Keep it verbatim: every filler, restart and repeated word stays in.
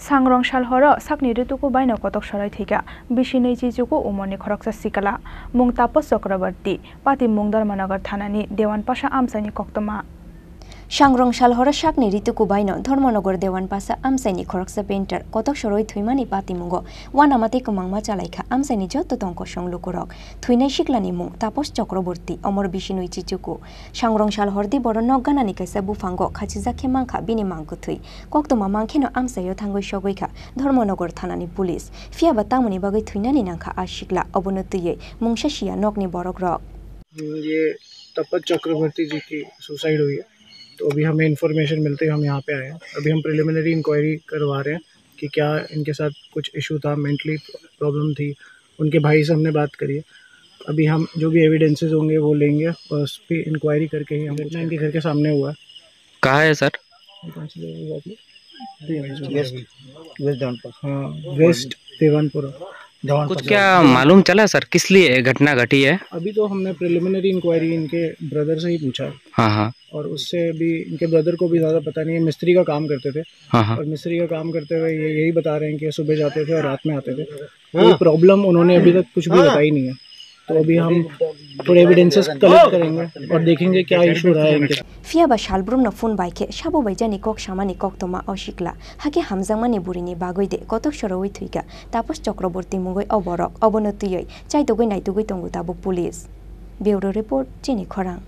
Sangrong sal horo sakni rituku baino kotok soroi thwikha bisi nwi chichuku umorni khoroksa sikla, mung Tapos Chakraborty, pati mung Dharmanagar thanani Dewan Pasa amchaini koktwma. Sangrong sal horo sakni rituku baino Dharmanagar Dewan Pasa amchaini khoroksa painter kotok soroi thwimani patimungo uanama tei kwmangma chalaikha amchaini joto tong kosong lukurok. Thwinai siklani mung Tapos Chakraborty, omor bisi nwi chichuku. Sangrong sal hordi boro nok ganani kaisa buphango khachijak khe mankha bini mang kwthwi. Koktwma mankheno amchaio thangwi sogwi kha Dharmanagar thanani police. Phiya ba tamoni bagwi thwinani nangkha a sikla, obono twiwi mungsa siya nokni borokrok. ये तपत चक्रवर्ती जी की सुसाइड हुई है। तो अभी हमें इन्फॉर्मेशन मिलते ही हम यहाँ पे आए हैं। अभी हम प्रिलिमिनरी इंक्वायरी करवा रहे हैं कि क्या इनके साथ कुछ इशू था, मेंटली प्रॉब्लम थी। उनके भाई से हमने बात करी है। अभी हम जो भी एविडेंसेस होंगे वो लेंगे और उस पर इंक्वायरी करके ही हम, घटना इनके घर के सामने हुआ है। कहाँ है सर? कौन सी जगह हुआ थी? वेस्ट, वेस्ट धौनपुर। हाँ, वेस्ट देवानपुर। धौनपुर। कुछ क्या मालूम चला सर, किस लिए घटना घटी है? अभी तो हमने प्रिलिमिनरी इंक्वायरी इनके ब्रदर से ही पूछा है। हाँ, हाँ। और उससे भी, इनके ब्रदर को भी ज़्यादा पता नहीं है, मिस्त्री का काम करते थे। हाँ, हाँ। और मिस्त्री का काम करते हुए ये यही बता रहे हैं कि सुबह जाते थे और रात में आते थे। कोई प्रॉब्लम उन्होंने अभी तक कुछ भी बताई नहीं है। तो अभी हम थोड़े एविडेंसेस कलेक्ट करेंगे और देखेंगे क्या इशू रहा है इनके साथ। Phiya ba salbrumno phone bai khe sabo bai jani kok samani koktwma o sikla, hakhe hamjakmani burini bagwi de kotok sorowi thwikha Tapos Chakraborty mungwi o borok, obono twiwi chaitugwi naitugwi tongo tabuk police. Bureau report, Chini Khorang.